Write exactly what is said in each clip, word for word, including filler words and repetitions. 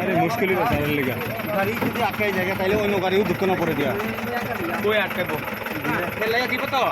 আরে মুশকিলই আছে আমার লেগা। গাড়ি যদি আটকায় জায়গা, তাইলে অন্য গাড়িও ঢুকতে না পড়ে দিয়া। কই আটকাইবো? ফেলে দিব তো।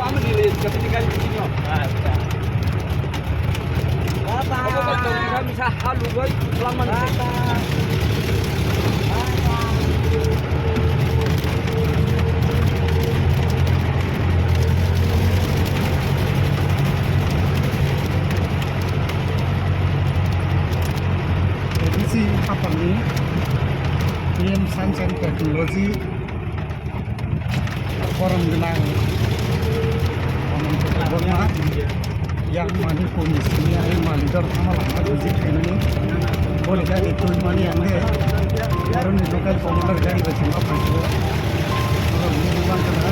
Family list, kapini gari sini. Acha. Obo bai tongwi kha misa ha lugwi twlangmani. A D C Hapangni P M Science and Technology. Korom gwnang Ananto Debbarma yang Manipurni simi ai Malidor thangma lama visit khainani boni gari tuimani ang de aroni local commander gari bai chwngma phaisio. Oro mungwi mankha na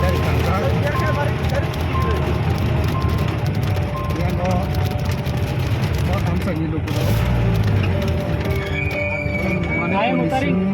gari kangjak. Yang o o thamsani lukurok Manipurni simi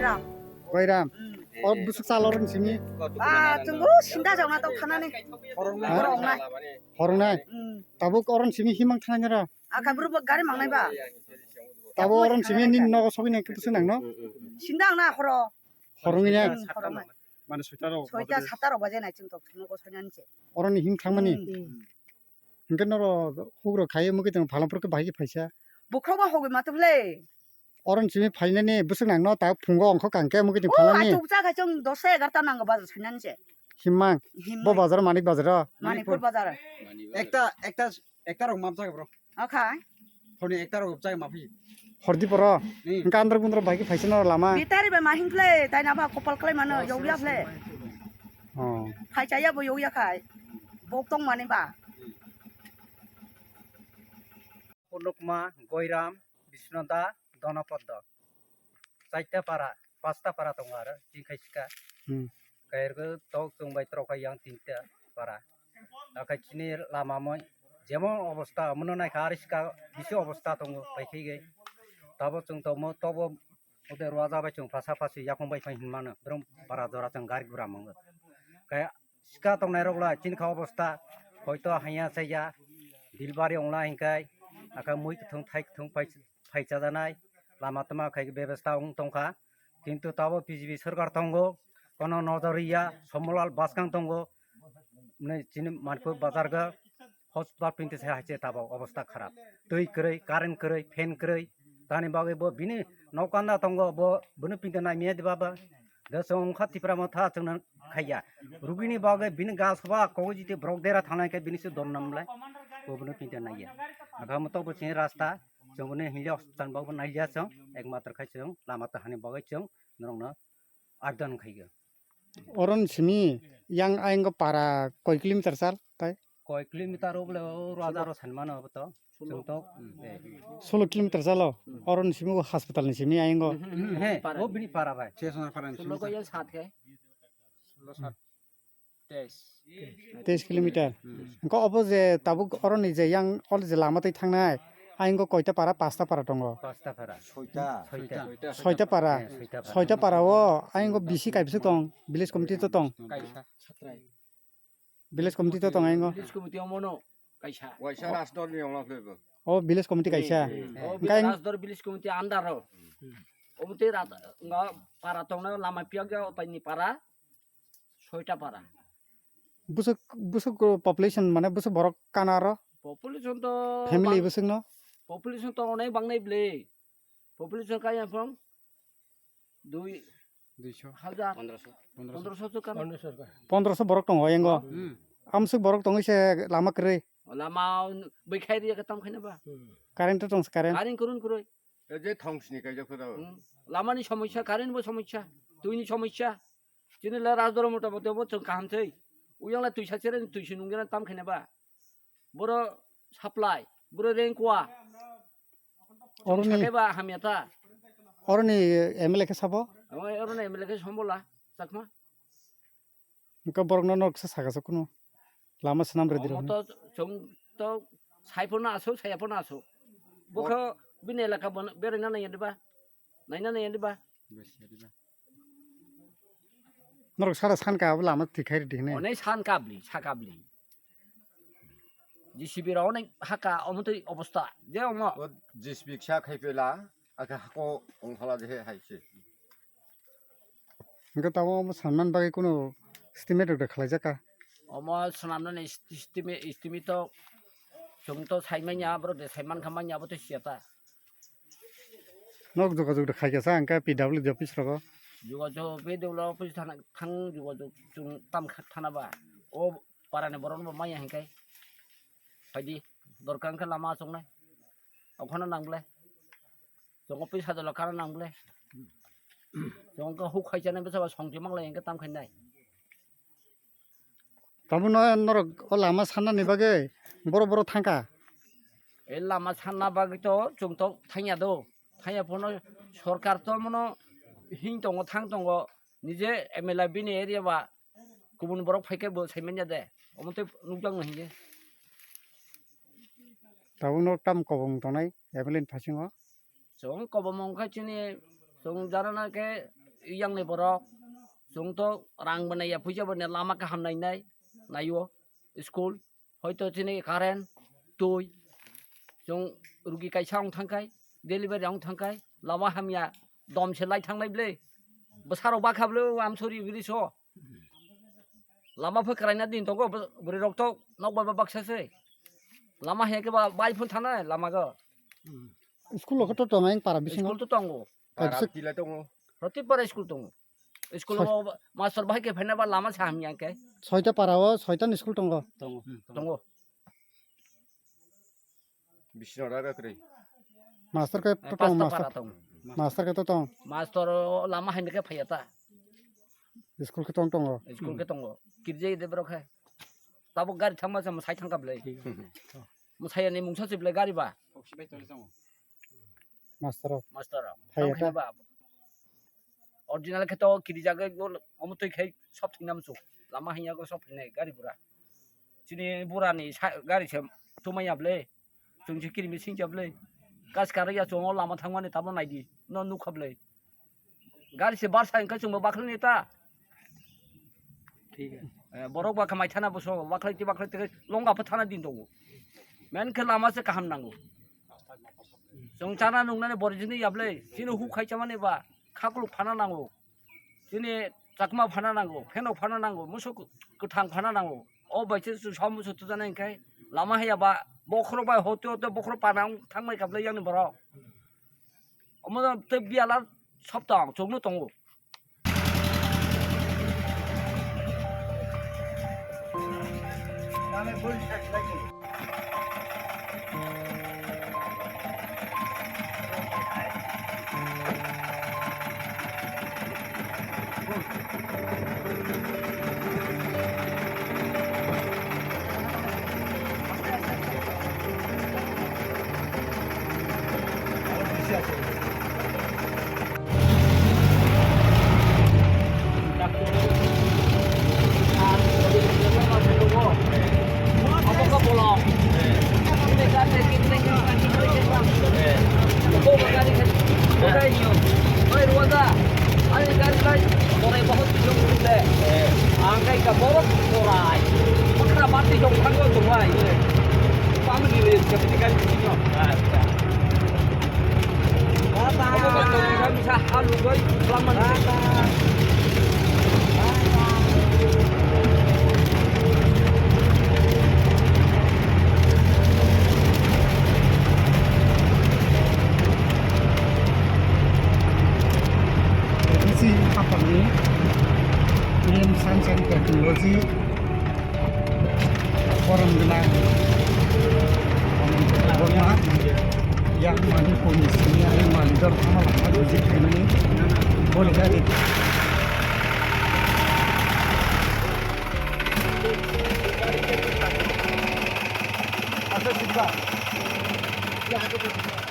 Ram. Goiram. Hmm. O bwswk sal oroni simi? Ah, chwng o sinda jokna tong thanani. Ha? Borongnai. Horongnai. Hmm. Tabuk oroni simi himang thanai nara? Aka buru bo gari mangnai ba. Tabuk oroni simi nini nogo sogwi nai khe bwswk nang no? Sinda ang na horo. Horongwi nai? Hmm, horongnai. Mane soita rok. Soita sata rok baje nai chwng tok nogo soinani se. Oroni him thangmani? Hmm. Hinkhe noro hugrok khai mukhe tong phalangpur khe bahai khe phaisa. Bokhok ba hogwi ma tubule. Oroni simi phainani bwswk nangno ta phungo ongkho kangkhe mukhe tong phalani. Achuk cha khai chwng dosta egarta nango bazar sainani se. Himmang. Himmang. Bo bazar Manik bazar o? Manikpur bazar. Ekta, ekta, ekta rok map jaga bro. Okhai. Honi ekta rok jaga map hi. Hordi poro. Hmm. Hinkhe andro gundro bahai khe phaisa noro lama. Bitari bai ma himkhle tai na ba kopal khlai mano yogya khle. Oh. Phai chaya bo yogya khai. Bok tong mani ba. Purnukma, Goiram, Bisnoda, Donopoddo. Chaita para, pasta para tongo aro, chini khai sika. Hmm. Kairgo tok chwng bai trok hai yang tinta para. Akai chini lama moi jemon obosta, mono naikha ari sika bisi obosta tongo, pai khai gai. Tabo chwng tomo, tobo ode ruaja bai chwng phasa phasi yakung bai phai hinmano, brum para jora chwng gari gura mongo. Kaya sika tongnai rok lai chini kha obosta hoito haiya chaya delivery ongla hinkai aka mui kuthung thai kuthung phai chajanai lama tama khai bebesta ong tongkha kintu tabo B J P sorkar tongo kono nojor ya Somolal baskang tongo ne chini Manipur bazar ga hospital pinte se haiche tabo obosta kharap twi kwrwi current kwrwi fan kwrwi tani bagwi bo bini nokanda tongo bo bini pinte nai miya diba ba. Da chwng wngkha Tipra Motha chwngno khaiya. Rugini bagwi bini ga soba kogwi jiti borok dera thangnai khe bini se dol nam lai. Bo bono pinta naiya. Aga mo to bo chini rasta chwng bono hinli hospital bagwi naiya chwng. Ekmatro khai chwng lama ta hani bagwi chwng norokno ardan khaiya. Oron simi yang ayang para koi kilometer sal tai? Koi kilometer obo le o raja ro san mano obo to. Chwng to, hmm, eh. Solo kilometer jalo. Hmm. Oro ni simi o hospital ni simi ayang o. Hmm, hmm, hmm, he, para. O bini para bai. Sesona para ni simi. Solo ko yang sat ke? Solo sat. Teis. Teis kilometer. Hmm. Engko obo je tabuk oro ni je yang ol je lama tei thangnai. Ayang o koita para, pasta para tongo. Pasta para. Soita. Soita. Soita para. Eh, soita para. Soita para o ayang o bisi kaibisa tong, village committee to tong. Kaisa. Village committee to tong ayang o. Village committee omono kaisa. Waisa rasdor ni ongla phebo. O village committee kaisa. Hmm. O rasdor village committee under o. Omo tei rat nga para tongna lama piyak ya otai ni para. Soita para. Busuk, busuk population mane busuk borok kana aro? Population to family bang-, busuk no? Population to onek bangnai ble. Population kaya phong dui Duiso. Hajar. Pondroso. Pondroso to kan. Pondroso borok tongo ayang o. Hmm. Amsuk borok tongwi se lama kwrwi. Lama bai khai riya ka tam khaina ba. Hmm. Current to tong current. Current kurun kuroi. E je thong sini kaijak kho da. Hmm. Lama ni somosya, current bo somosya, twi ni somosya. Chini le rasdor mota mota bo chwng kaham thei. Uyang la twi sa chere twi si nung jana tam khaina ba. Boro supply, boro rengkwa. Oroni, sakai ba hamya ta. Oroni M L A khe sabo? Amo oroni M L A khe sombola, Chakma. Engka borok no nok sa saka sa kuno. Lama swnam rwdi rok. Omo to chwng to sai phano aswk, saya phano aswk. Bokho bini elaka bono beraina naiya diba? Naina naiya diba? Norok sara san ka abo lama twi khai rwdi hwnwi. Onai san kabli, sa kabli. J C B rok onai haka omo twi obosta. Je omo. O J C B kisa khai pela, aka hako ongkhala je hai se. Hwnkhe tabuk omo sanman bagwi kunu estimate rok da khlaijak kha? Omo swnamnani esti-, estimate, estimate to chwng to sai manya, borok de sai mankha manya, abo to siya ta. Nok jogajog da khaikha sa hwnkhe P W D office rogo? Jogajog P W D office thana, thang jogajog chwng tam kha thana ba. O parani borokno bo manya hwnkhe. Phaidi, dorkar wngkha lama achuknai. Okhorno nang ble. Chwng office sajalo kana nang ble. Chwng wngkha huk khai chanai bwsa ba songchi manglai hwnkhe tam khainai. Tamo no norok o lama sannani bagwi boro boro thangkha. E lama sanna bagwi to chwng to thangya do. Thangya phano sorkar to mono hing tongo, thang tongo. Nije M L A bini area ba kubun borok phaikhe bo saimanya de. Omo tei nukjakno hinkhe. Tabukno tam kobong tongnai M L A ni phasingo. Chwng kobong wngkha chini chwng jarana khe Yang ni borok, chwng to rang bo naiya, puisa bo naiya, lama kaham nainai, naio, school, hoito chini current, twi, chwng rugi kaisa wng thangkhai, delivery wng thangkhai, lama hamya, dom se lai thangnai ble, bwsarok bakha ble, o Amsori village o. Lama pho kwraina din tongo, bwrwi rok to nok bai baksa se. Lama he ke ba bai phun thana lama go. School lo to tongo eng para bisingo. School to tongo. Para kaisa pila tongo. Roti para school tongo. School lo master bai ke phena ba lama sa hamya ke. Soita para o, soita ni school tongo. Tongo. Tongo. Bisino raga kwrwi. Master ke to tong, pasta master. Para tong. Master ke to tong. Master o lama hai ke phaiya ta. School ke tong tongo. School ke tongo. Kirje de bro khai. Tabo gari thangma se mwsai thangkha blai. Mwsai ani mungsa se blai gari ba. Master o. Master o. Phaiya ta. Original khe to kirijagwi bo omo twi khai sop thwinai muchung. Lama haiya go sop thwinai gari bura. Chini bura ni sa-, gari se thumaiya ble. Chwng se kirimi singcha ble. Gas karwi ya chwng o lama thangmani tamo naidi. No nukha ble. Gari se barsa hwnkhe chwngbo bakhraini ta. Thik hai. Eh, borok ba khamai thana boso, bakhlai ti bakhlai ti longga pha thana din tongo. Men khe lama se kaham nango. Chwng chana nungnani borjini yablai, chini huk khai chamani ba khakluk phana nango. Chini chakma phana nango, phenok phana nango, musuk kwthang phana nango. O bai se chwng samusu tujana hwnkhe lama haya ba bokhorok bai hote hote bokhorok pana wng thangbai kablai yang ni borok. Omo tei biyala soptang chwngno tongo. Ang kay ka borok korai. Pagkara bati jong thangwi tongnai. Family le kebini gari bising no. Acha. Obo ba tongnai misa ha lugoi, blamani. Bisi hapangni Indian Science and Technology. Borok gwnang. Borma yang Manipurni simi ayang Manipur kama lama buji khaimani. Boleh jadi. Asal sih, Pak. Ya, betul.